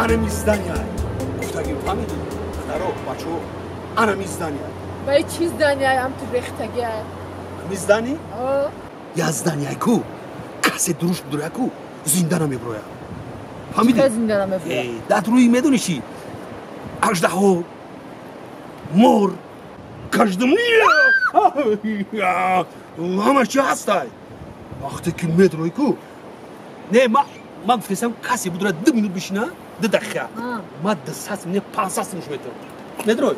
Анами здания. Гуфтагим фаҳмидӣ? Даро, бачаҳо, анами здания. Ба чӣ здания ам ту рехтагия? Ами здани? Я здания ку. Касе дуруш будура ку, зинда намеброя. Фаҳмидӣ? Чӣ зинда намеброя? Дар рӯи медонӣ чӣ? Аждаҳо, мор, каждым ҳама чӣ ҳастай. Вақте ки медрои ку, не, ман гуфтесам касе будура 2 минут бишина, 2 дақиқа. Ма 200 не 500 сумуш метавам. Медрой?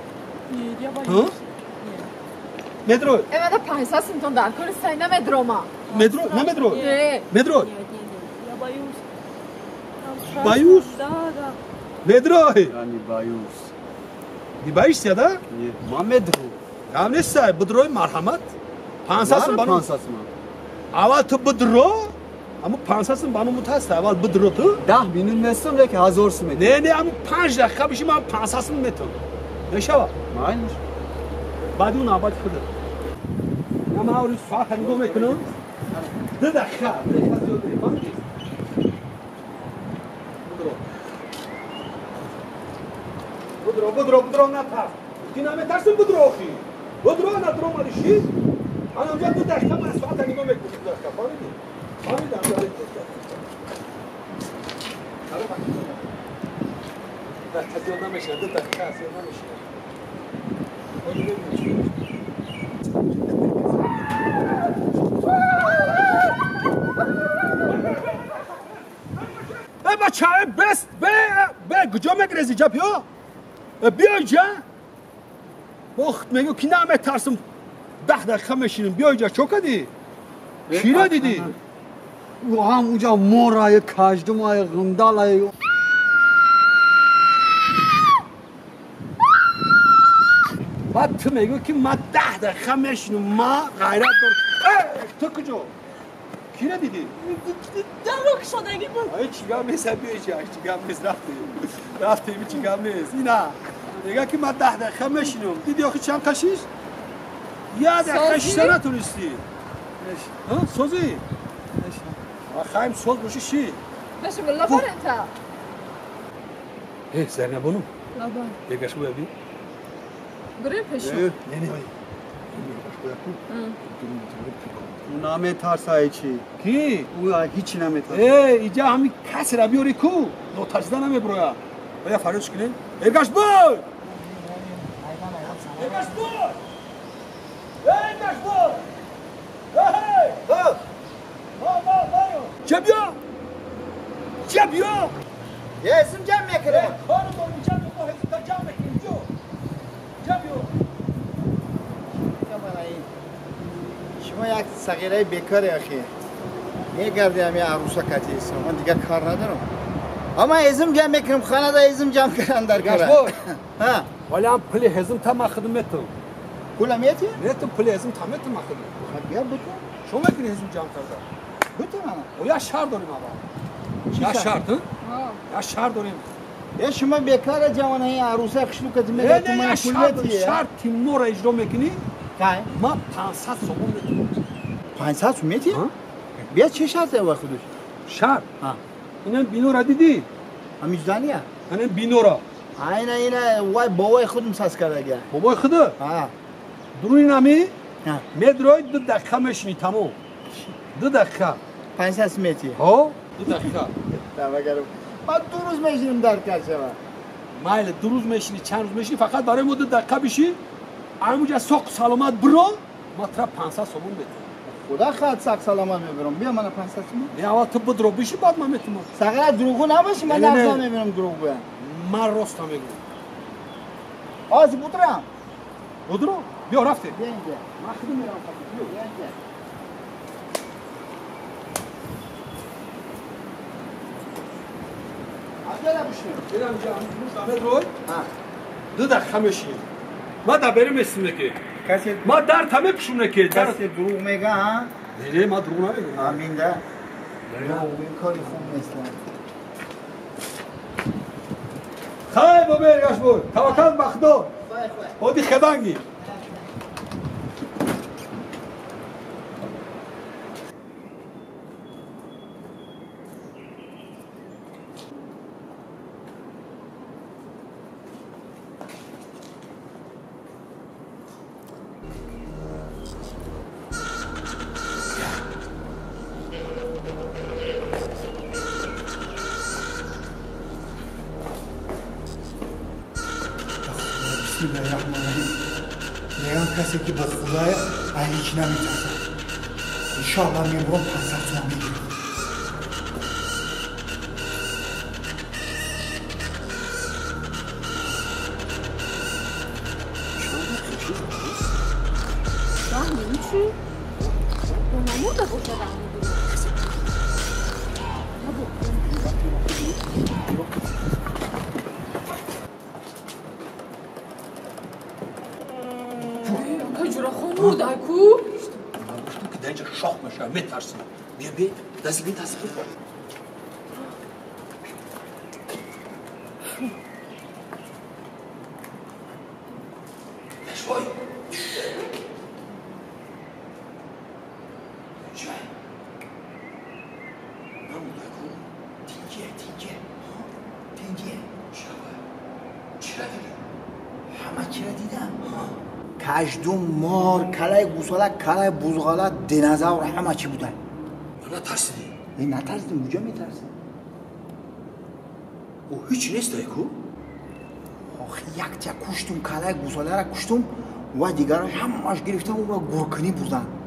Медрой? Мада 500 сумтон дар кори сай намедрома. Медрой? Намедрой? Не. Медрой? Нет, нет, нет. Я боюсь. Боюсь? Да, да. Медрой? Я не боюсь. Не боишься, да? Нет. Ма медрой. Гам нестай, будрой марҳамат. 500 сум бану. 500 сум. Аввал ту будро, аммо 500 сум бану мутаста. Аввал будро ту. 10 минут местам, лекин 1000 сум метам. Не, не, аммо 5 дақиқа биши ман 500 сум метам. Мешава? Майниш. Баъди он навбати худат. Я ман аввал соата нигоҳ мекунам. 2 дақиқа, 2 дақиқа зиёд не, фаҳмидӣ? Будро. Будро, будро, будро, натарс. Ти наметарсим будро охи. Будро, надро мариши. Ман онҷа 2 дақиқа ман соата нигоҳ мекунам. 2 дақиқа, фаҳмидӣ? Фаҳмидӣ, онҷа 2 дақиқа. Дақиқа зиёд намешавад, 2 дақиқа зиёд намешавад. Э бача, бес, бе, бе, куҷо мегрези ҷа биё? Биё иҷа. Бохт мегӯ ки наметарсам. 10 дақиқа мешинам. Биё иҷа, чо кардӣ? Чиро дидӣ? Ҳам уҷа морае, каждумае, ғундалае. Баъд ту мегӯ ки ман 10 дақиқа мешинам, ман ғайрат дорам. Ту куҷо? Киро дидӣ? Даро кушодагӣ буд. Ай чӣ гап нест, биё иҷа, чӣ гап нест, рафтем. Рафтем, чӣ гап нест. Ина мега ки ман 10 дақиқа мешинам. Дидӣ охи чанд кашиш? 1 дақиқа шиша натонистӣ. Созӣ? Хайм соз боши ши. Беши лабарента. Э, Зарнабону. Лабар. Бегаш буя би. Бирем пешо. Не, не, не. Ӯ наметарсае чӣ? Ки? Ӯ ҳичи наметарса. Э, иҷа ҳами касера биёри ку, нотарсида намеброя. Оя фарёд кунем? Эргаш бой! Эргаш бой! Эргаш бой! Эй! Ча биё? Ча биё? Ҳезум ҷамъ мекунем. Кору дорем, ҷамъ мекунем, ҳезумта ҷамъ мекунем, биё. Ча биё? Шумо як сағираи бекоре охи. Мегарди ҳами арӯса катиесам. Ман дигар кор надорам. Ама ҳезум ҷамъ мекунам, хонада ҳезум ҷамъ кардам дар кора. Ҳа. Вале ҳам пули ҳезум та ман худам метам. Пула мети? Метам, пули ҳезум та метам ман худам. Бия бутун. Шумо мекунӣ ҳезум ҷамъ карда? Бутун ана. О, як шаҳр дорем аввал. Як шаҳр, як шаҳр дорем. Е шумо бекора ҷавонаи арӯса хушну кати мегӯяд Не, ман як пул шаҳр мети. Шаҳр тимнора иҷро мекунӣ? Кай? Ман 500 сомон метам. 500 сум мети? Бия чӣ шарте ава худуш? Шаҳр? Инам бинора дидӣ? Ҳамин здания? Ҳамин бинора. Айна ина вай бобои худум саз кардагия. Бобои худу? Ҳа. Дуруни нами? Медрои 2 дақиқа мешинӣ тамом. 2 дақиқа. 500 сум мети? Ҳо, 2 дақиқа. Тавагарам. Ман 2 рӯз мешинам дар кашава. Майли, 2 рӯз мешинӣ, чанд рӯз мешинӣ, фақат барои мо 2 дақиқа бишӣ. Ҳамунҷа соқ саломат биро, ман тура 500 сомон метам. Худо хоҳад сақ саломат мебарам. Биё мана 500 сомон. Не, аввал ту бидро бишӣ, баъд ман метамам. Сағира дурӯғу набошӣ, ман Не, не, не. нағза мебинам дурӯғ гӯям. Ман роста мегӯям. Ози будрам. Будро? Биё, рафтем. Биё инҷа. Ман худам меравам фақат. Биё. Биё инҷа. Абдала бишин. Бирам инҷа, ҳамин медрой. Ҳа. 2 дақиқа мешинем. Ман дар берун месинам ки. Касе Ман дар та мепӯшам ки. Касе дурӯғ мега, ҳа? Не, не, ман дурӯғ намегӯям. Амин да. Дурӯғ ин кори хуб нест. Хай, бобе, эргаш бой. Таваккал ба Худо. Оди хебанги. Бисмиллоҳир-раҳмонир-раҳим. Мегам касе ки ба Худоя ҳеҷ наметарсад. Иншоаллоҳ мебурам 500 сомон мегирам. Чӣ? Намурда бошад. Мурда ку? Ман гуфтам ки дар инҷа шох мешавам, метарсам. Бия, бия, даст бин, даст бин. Пешвой. Чай. Намурда ку? Тинҷе, тинҷе. Тинҷе. Чава? Чира дидӣ? Ҳама чира дидам. Каждум мор, калаи гусола, калаи бузғола, динозавр ҳама чӣ буданд. Натарсидӣ? Э, натарсидим, куҷо метарсидим? О, ҳеҷ нест ай ку? Охи, якча куштум, калаи гусоларо куштум ва дигараш ҳамааш гирифтам, ва гуркунӣ бурданд.